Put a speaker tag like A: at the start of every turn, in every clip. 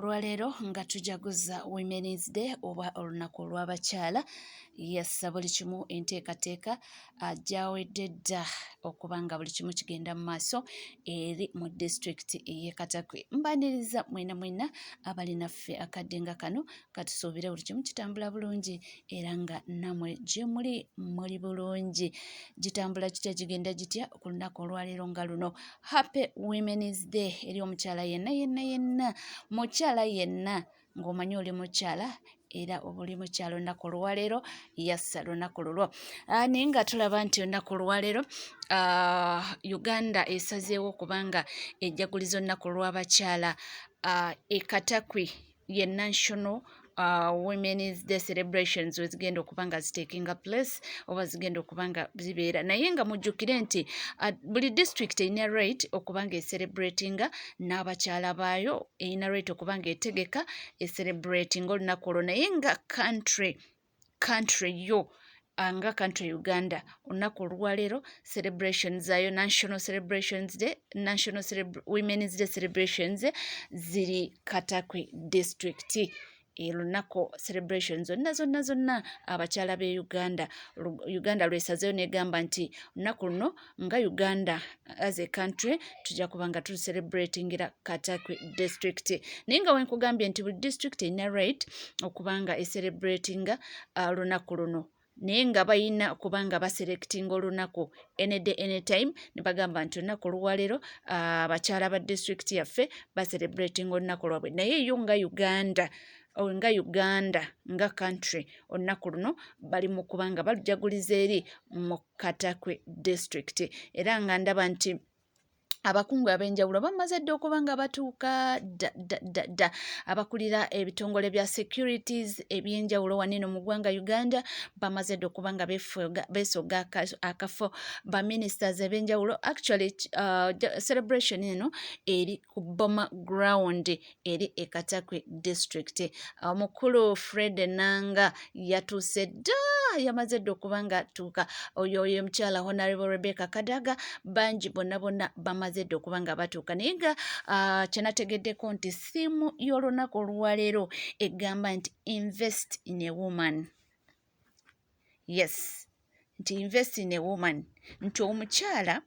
A: Olwaleero nga tujaguza Women's Day oba olunaku olw'abakyala, yassa buli kimu enteekateeka gyawedde dda okuba nga buli kimu kigenda mu maaso eri mu disitulikiti ey'e Katakwi. Mbaniriza mwena mwena abali naffe akadde nga kano, katusuubire buli kimu kitambula bulungi era nga namwe gye muli muli bulungi. Gitambula kitya, gigenda gitya ku lunaku olwaleero nga luno? Happy Women's Day eri omukyala yenna yenna yenna, mukyala yenna ng'omanyi oli mukyala era obuli mukyala, olunaku olwaleero yassa lunaku lulwo. Naye nga tulaba nti olunaku olwaleero Uganda esazeewo kubanga ejaguliza olunaku lw'abakyala e Katakwi, ye National Women's Day celebrations wezigenda okuba nga zitakinga place oba zigenda okuba nga zibeera. Naye nga mujjukire nti buli district erina right okuba nga ecelebratinga n'abakyala baayo, erina right okuba nga etegeka ecelebratinga olunaku olwo. Naye nga country yo, nga country Uganda, olunaku olwaleero celebration zaayo, National Celebrations Day, National Women's Day celebrations ziri Katakwi District. Olunaku celebration zonna zonna zonna abakyala b'e Uganda, Uganda lwesazeeyo negamba nti olunaku luno nga Uganda as a country tujja kuba nga tucelebratingira Katakwi District. Naye nga wenkugambye nti buli district erina right okuba nga ecelebratinga olunaku luno, naye nga balina okuba nga baselectinga olunaku any day, anytime, ne bagamba nti olunaku olwaleero abakyala ba disitulikiti yaffe bacelebratinga olunaku lwabwe. Naye yo nga Uganda, nga Uganda nga country, olunaku luno bali mu kuba nga balujaguliza eri mu Katakwi District. Era nga ndaba nti abakungu ab'enjawulo bamaze dda okuba nga batuuka dda dda dda dda. Abakulira ebitongole bya securities ebyenjawulo waneno mu ggwanga Uganda bamaze dda okuba nga beesoga akafo, baministers eb'enjawulo. Actually, celebration eno eri ku Boma Ground eri e Katakwi District. Omukulu Fred Nanga yatuuse dda, yamaze dda okuba nga atuuka. Oyo oyo omukyala Honorable Rebecca Kadaga, bangi bonna bonna bamaze dda okuba nga batuuka. Naye nga kyenategeddeko nti theme y'olunaku olwaleero egamba nti "Invest in a woman". Yes, nti "Invest in a woman", nti omukyala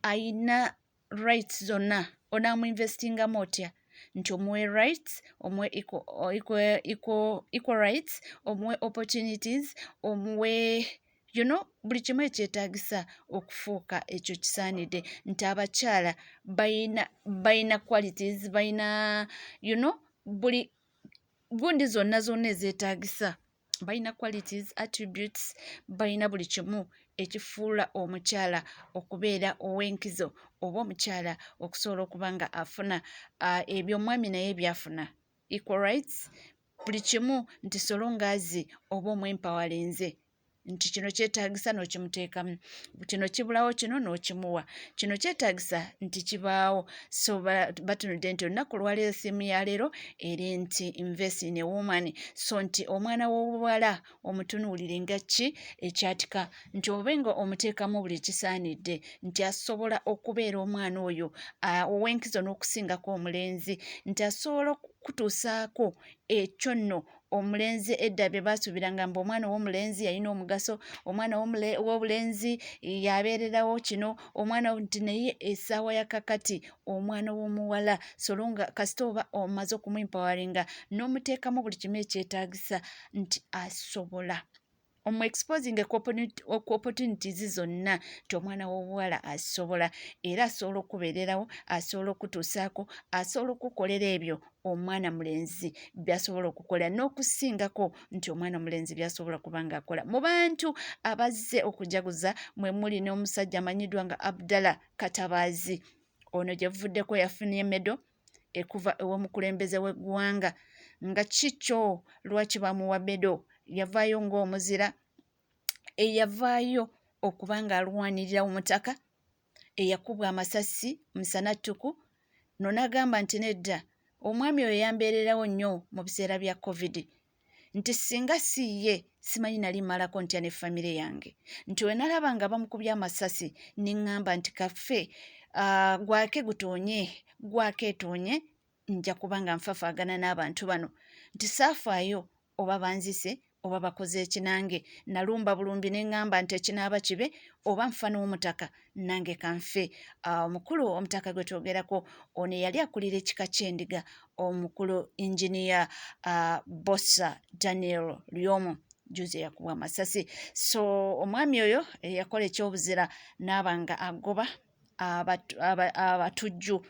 A: ayina rights zonna, onaamuinvestingamu otya? Nti omuwe rights, omuwe equal rights, omuwe opportunities, omuwe buli kimu ekyetaagisa okufuuka ekyo kisaanidde. Nti abakyala bayina qualities, bayina buli gundi zonna zonna ezeetaagisa, balina qualities, attributes, balina buli kimu ekifuula omukyala okubeera ow'enkizo oba omukyala okusobola okuba nga afuna ebyo omwami naye byafuna, equal rights, buli kimu. Nti so long as oba omwempawalenze nti kino kyetaagisa n'okimuteekamu, kino kibulawo, kino n'okimuwa, kino kyetaagisa nti kibaawo. So batunudde nti olunaku olwaleero, theme ya leero eri nti "Invest in a woman". So nti omwana w'obuwala omutunuulire nga ki ekyatika, nti obe nga omuteekamu buli kisaanidde, nti asobola okubeera omwana oyo ow'enkizo n'okusingako omulenzi, nti asobola okutuusaako ekyo nno omulenzi edda bye baasuubiranga mbu omwana ow'omulenzi yalina omugaso, omwana w'obulenzi yabeererawo kino, omwana nti. Naye essaawa ya kakati omwana w'omuwala, so long kasita oba omaze okumuempoweringa n'omuteekamu buli kimu ekyetaagisa, nti asobola omu exposing ku opportunities zonna, nti omwana w'obuwala asobola era asobola okubeererawo, asobola okutuusaako, asobola okukolera ebyo omwana mulenzi by'asobola okukola n'okusingako, nti omwana mulenzi by'asobola kuba ng'akola. Mu bantu abazze okujaguza mwe muli n'omusajja amanyiddwa nga Abdallah Katabaazi. Ono gye buvuddeko yafunye medal ekuva ew'omukulembeze w'eggwanga. Nga kikyo lwaki bamuwa medal? Yavaayo ng'omuzira eyavaayo okuba ng'alwanirira omutaka eyakubwa amasasi musana ttuku, no n'agamba nti nedda, omwami oyo yambeererawo nnyo mu biseera bya COVID, nti singa si ye simanyi nali mmalako ntya ne famire yange, nti we nalaba nga bamukubye amasasi ne ŋŋamba nti kafe gwake gutoonye, gwake etoonye. Nja kuba nga nfafaagana n'abantu bano nti saafaayo oba banzise oba bakoze ekinange. Nalumba bulumbi ne ŋŋamba nti ekinaaba kibe, oba nfa n'omutaka nange kanfe. Omukulu omutaka gwe twogerako ono eyali akulira ekika ky'endiga, omukulu Engineer Bossa Daniel Lyomu, juzi eyakubwa amasasi. So omwami oyo eyakola ekyobuzira n'aba nga agoba abatujju,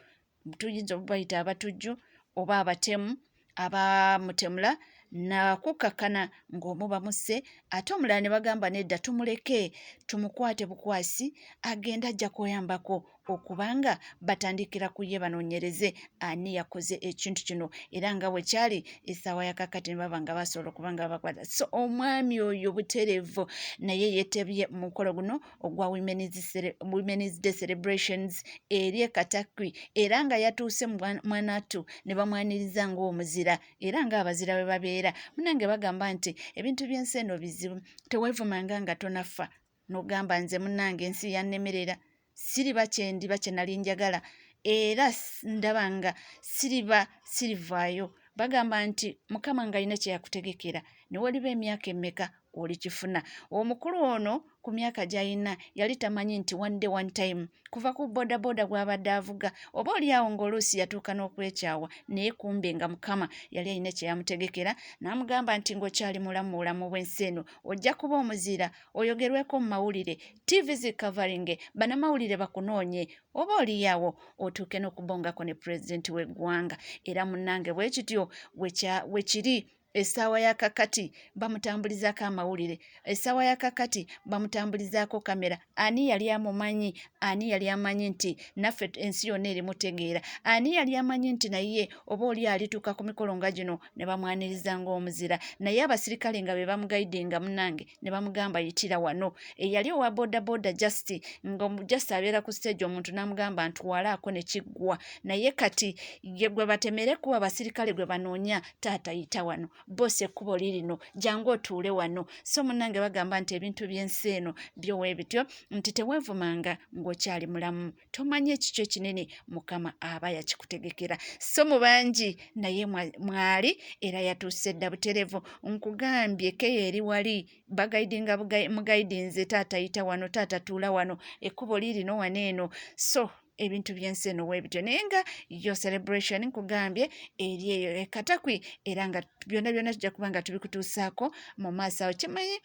A: tuyinza okubayita abatujju oba abatemu abamutemula, nakukakkana ng'omu bamusse, ate omulala ne bagamba nedda, tumuleke tumukwate bukwasi, agenda ajja kweyambako okubanga batandikira ku ye banoonyereze ani yakoze ekintu kino. Era nga bwe kyali essaawa ya kakati ne baba nga basobola okuba nga babakwata. So omwami oyo butereevu naye yeetebye mu mukolo guno ogwa Women's Day celebrations eri e Katakwi, era nga yatuuse mwanattu ne bamwaniriza ng'omuzira, era ng'abazira bwe babeera. Munange, bagamba nti ebintu by'ensi eno bizibu. Teweevumanga nga tonafa n'ogamba nze munnange ensi yannemerera, siriba kyendiba kye nali njagala, era ndaba nga siriba sirivaayo. Bagamba nti Mukama ng'alina kye yakutegekera, ne waliba emyaka emeka olikifuna. Omukulu ono ku myaka gy'alina yali tamanyi nti one day, one time, kuva ku bodaboda gw'abadde avuga, oba oli awo ng'oluusi yatuuka n'okwekyawa, naye kumbe nga Mukama yali alina kye yamutegekera n'amugamba nti ng'okyali mulamu mu bulamu bw'ensi eno ojja kuba omuzira, oyogerweko mu mawulire, TV zicoveringe, bannamawulire bakunoonye, oba oliyawo otuuke n'okubongako ne pulezidenti w'eggwanga. Era munnange, bwe kityo bwe kiri. Essaawa ya kakati bamutambulizaako amawulire, essaawa ya kakati bamutambulizaako kamera. Ani yali amumanyi? Ani yali amanyi nti naffe ensi yonna erimutegeera? Ani yali amanyi nti naye oba oli alituuka ku mikolo nga gino ne bamwaniriza ng'omuzira, naye abasirikale nga be bamuguidinga, munnange, ne bamugamba yitira wano? Eyali owa bodaboda just nga just abeera ku stage, omuntu n'amugamba ntwalaako ne kiggwa, naye kati ye gwe batemere kuba abasirikale gwe banoonya, taata yita wano, boss, ekkubo lirino, jangu otuule wano. So munnange, bagamba nti ebintu by'ensi eno byowe bityo, nti teweevumanga ng'okyali mulamu, tomanyi ekikyo ekinene Mukama aba yakikutegekera. So mu bangi naye mwali, era yatuuse dda buterevu. Nkugambye keyo eri wali baguidinga muguidinze, taata yita wano, taata tuula wano, ekkubo liirino wano eno. So ebintu by'ensi eno weebityo, naye nga yo celebration nkugambye eri eyo ekatakwi, era nga byonna byonna tujja kuba nga tubikutuusaako mu maaso awo. Kimanyi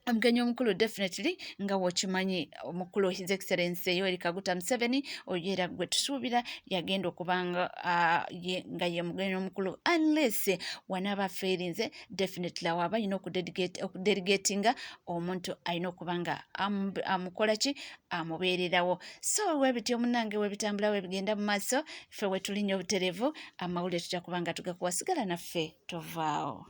A: omugenyi omukulu definitely nga wokimanyi omukulu His Excellence Yoweri Kaguta Museveni, oyo era gwe tusuubira yagenda okubanga nga ye mugenyi omukulu, unless wanaaba afeerinze. Definitely awo aba alina okudelegatinga omuntu alina okuba nga amukola ki, amubeererawo. So webityo munange webitambula, webigenda mu maaso, ffe wetulinnya obuterevu amawulire tujja kuba nga tugakuwa. Sigala naffe, tovaawo.